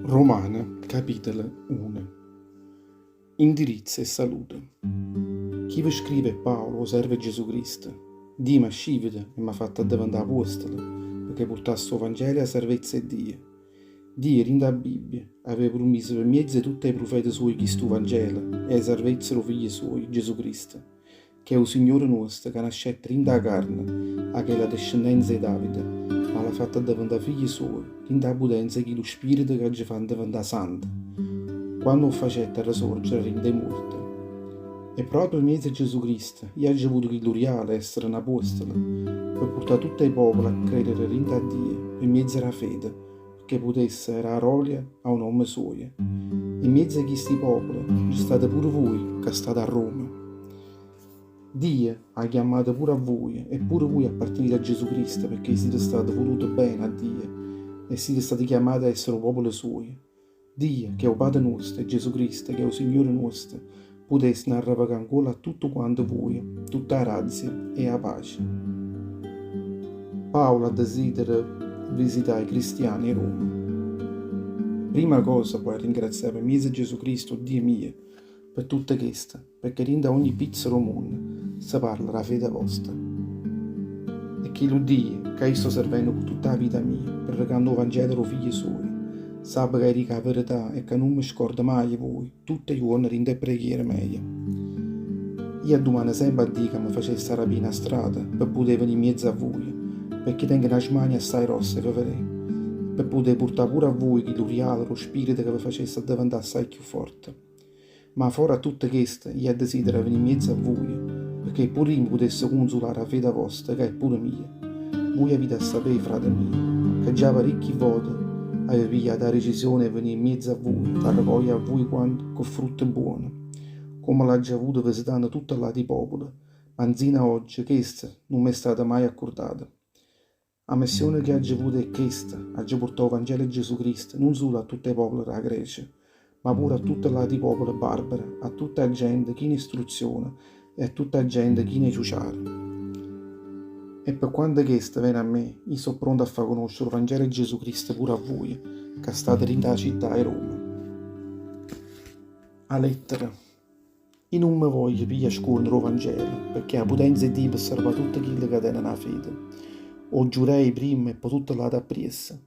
Romane capitele une. Indirizze e salute. Chi ve scrive è Paolo, 'o servo 'e Gesù Cristo. Dio m'ha scivito e m'ha fatto addeventà apuostolo, pecché purtasse 'o Vangelo e 'a sarvezza 'e Dio. Dio, dint' 'a Bibbia, aveva prumiso pe' miezo 'e tutte 'e prufete suoje chistu Vangelo e 'a sarvezza d' 'o Figlio suojo, Gesù Cristo, ch'è 'o Signore nuosto ca nascette dint' 'a carne 'a chella descennenza 'e Davide, ma l'ha fatto addeventà Figlio suojo dint' 'a putenza 'e chillu Spirito ca ce fa addeventà sante, quanno 'o facette resorgere 'a dint' 'e muorte. E proprio pe' miezo 'e Gesù Cristo io aggio avuto chillu rialo 'e essere n'apuostolo, pe' purtà tutt' 'e popole a credere dint' a Dio pe' miezo d' 'a fede, pecché putesse dà rolia a 'o nomme suojo. E 'mmiez'a chisti popole nce state pure vuje ca state a Roma. Dio ha chiammato pure a vuje e pure vuje appartenite a Gesù Cristo pecché site state vulute bene 'a Dio e site state chiammate a essere 'o popolo suojo. Dio, ch'è 'o Pate nuosto, e Gesù Cristo, ch'è 'o Signore nuosto, putesseno arrevecà 'ncuollo a tuttu quante vuje tutta 'a grazia e 'a pace. Paolo addesidera visità 'e cristiane 'e Roma. Primma cosa voglio ringrazià pe miezo 'e Gesù Cristo 'o Dio mio pe tutte chesto, pecché dint' a ogni pizzo d' 'o munno se parla d' 'a fede vosta. E chillu Dio ca io sto servenno cu tutta 'a vita mia, prericanno 'o Vangelo d' 'o Figlio suojo, sape ca io dico 'a verità e ca nun me scordo maje 'e vuje tutt' 'e juorne dint' 'e preghiere meje. Io addumanno sempe a Dio ca me facesse arapì na strada pe putè venì 'mmiezzo a vuje, pecché tengo na smania assaje grossa 'e ve vedè, pe putè purtà pure a vuje chillu rialo d' 'o Spirito ca ve facesse addeventà assaje cchiù forte. Ma fora a tutte cheste, io addesidero venì 'mmiezzo a vuje, pecché pure io me putesse cunzulà d' 'a fede vosta, ca è pure mia. Vuje avite a sapé, frate mio, ca già paricchi vote avevo pigliato 'a decisione 'e venì 'mmiezzo a vuje p'arrecoglie 'a vuje quacche frutto buono, comme l'aggio avuto visitanno tutte ll'ati popole, ma 'nzino a ogge chesto nun m'è stato maje accurdato. A missione che aggio avuto è chesta, aggio purtà 'o Vangelo 'e Gesù Cristo nun sulo a tutt' 'e popole d' 'a Grecia, ma pure a tutte ll'ati popole barbare, a tutta 'a gente china 'e istruzione e a tutta 'a gente china 'e ciuciare. E pe quanto chesto vene a me, io so' pronto a fa conoscere 'o Vangelo 'e Gesù Cristo pure a vuje ca state dint' 'a città 'e Roma. A lettera. I' nun me voglio piglia' scuorno d' 'o Vangelo, pecché è 'a putenza 'e Dio pe sarvà tutte chille ca teneno 'a fede, 'o giurei primma e po' tutte ll'ate appriesso.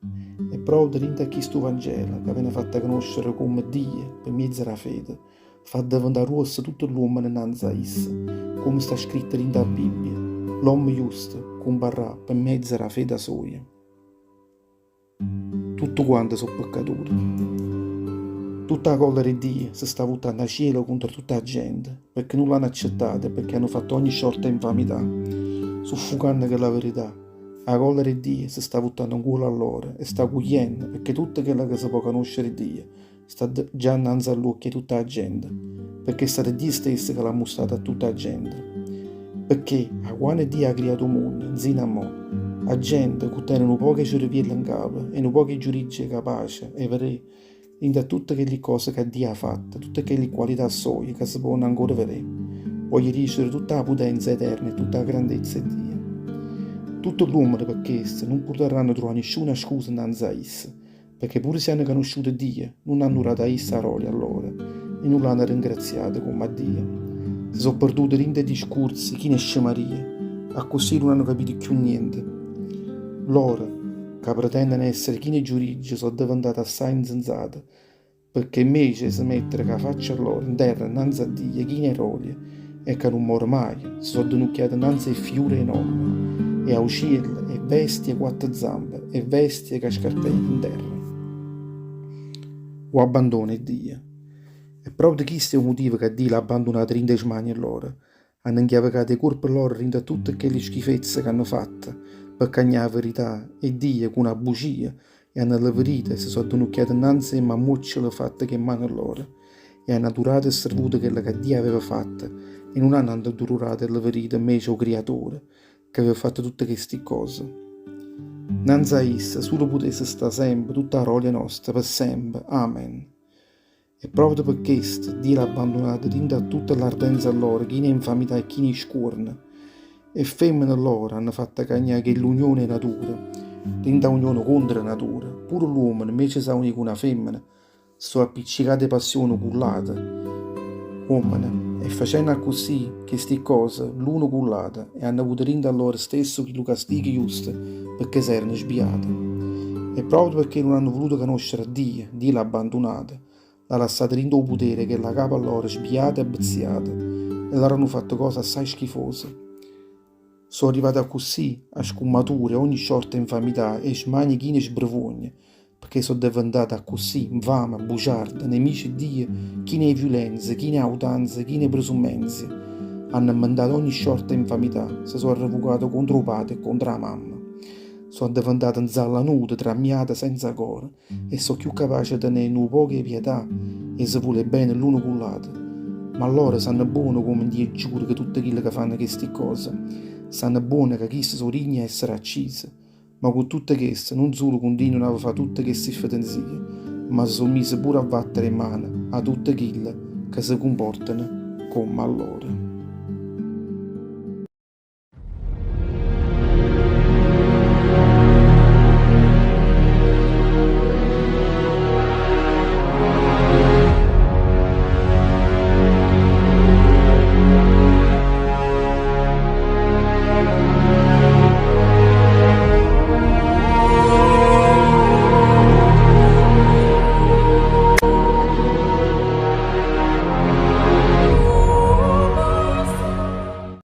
E proprio dint' a chistu Vangelo, ca vene fatto conoscere comme Dio, pe miezo d' 'a fede, fa addeventà gruosse tutte ll'uommene 'nnanze a isso, comme sta scritto dint' 'a Bibbia, L'ommo justo cumparrà pe mezzo d' 'a fede soja. Tuttu quante so' peccature. Tutta 'a collera 'e Dio se sta vuttanno 'a cielo contro tutta 'a gente, pecché nun l'hanno accettata e pecché hanno fatto ogni sciorta 'e 'nfamità, suffucanno chella verità. 'A collera 'e Dio se sta vuttanno 'ncuollo a lloro e sta cuglienno, pecché tutto chello ca se po' canoscere 'e Dio sta già 'nnanze a ll'uocchie 'e tutta 'a gente, pecché è stato Dio stesso ca l'ha mustrato a tutta 'a gente. Pecché, 'a quanno Dio ha criato 'o munno, 'nzino a mo', 'a gente, cu tene nu poco 'e cereviello 'ncapo e nu poco 'e giurizio capace 'e vedé, dint' a tutte chelli cose ca Dio ha fatto, tutte chelli qualità soje ca se ponno ancora vedé, voglio dicere tutta 'a putenza eterna e tutta 'a grandezza 'e Dio. Tutte ll'uommene pe chesto nun putarranno truvà nisciuna scusa 'nnanze a isso, Pecché pure si hanno canusciuto Dio, nun hanno dato a isso 'a rolia lloro e nun l'hanno ringraziato comm' a Dio. Se so' perdute dint' 'e discurze chine 'e scemarie, accussì nun hanno capito cchiù niente. Loro, ca pretenneno 'e essere chine 'e giurigge, so' addeventate assaje 'nzenzate, pecché invece 'e se mettere cu 'a faccia lloro 'nterra 'nnanze a Dio chine 'e rolia e ca nun more maje, se so' addenucchiate 'nnanze 'e ffiure 'e n'ommo, 'e aucielle, 'e bestie 'e quatte zampe, 'e bestie ca scarpejano 'nterra. O abbandono 'e Dio. E proprio chisto è 'o mutivo ca Dio l'ha abbandunato dint' 'e smanie lloro. Hanno 'nchiavecato 'e cuorpe lloro dint' a tutte chelle schifezze c'hanno fatto pe cagnà 'a verità 'e Dio cu na bucia e hanno leverito e se so' addenucchiate 'nnanze 'e mammuocciole fatte ch' 'e mmane lloro. E hanno adurato e servuto chello ca Dio aveva fatto e nun hanno adurato e leverito 'mmece 'o Criatore ca aveva fatto tutte chesti ccose. 'nnanze a isso sulo putesse sta sempe tutta 'a rolia nosta pe sempe. Amen. E proprio pe chesto Dio l'ha abbandunato dinto a tutta ll'ardenza lloro china 'e 'nfamità e china 'e scuorno. E femmene lloro hanno fatto cagnà chell'unione 'e natura. Dint' 'a unione contro natura, pure l'uommene, 'mmece 'e s'aunì cu na femmena, se so' appiccicate 'e passione cu ll'ate uommene e facenno accussì chesti ccose l'uno cu ll'ate e hanno avuto dint' a lloro stesso chillu castigo justo pecché s'erano sbiate. E proprio pecché nun hanno vuluto canoscere a Dio, Dio l'ha abbandunate, l'ha lassato dint' 'o putere 'e chella capa lloro sbiata e viziata e loro hanno fatto cose assaje schifose. So' arrivate accussì a scummature, ogni sciorta 'e 'nfamità e smanie chine 'e sbrevuogna, pecché so' deventate accussì, 'nfame, buciarde, nemice 'e Dio, chine 'e viulenza, chine 'e autanza, chine 'e presummenzia. Hanno 'nventato ogni sciorta 'e 'nfamità, se so' arrevucate contro 'o pate e contro 'a mamma. So' addeventate 'nzallanute, trammiate senza core e so' cchiù capace 'e tené nu poco 'e pietà e se vulé bene l'uno cu ll'ato. Ma lloro sanno buono comme Dio giudica tutte chille ca fanno chesti ccose. Sanno buono ca chiste so' digne 'e essere accise. Ma cu tutte chesto, nun sulo continuano a fà tutte chesti fetenzie, ma se so' mise pure a vattere 'e mmane a tutte chille ca se cumportano comm'a lloro.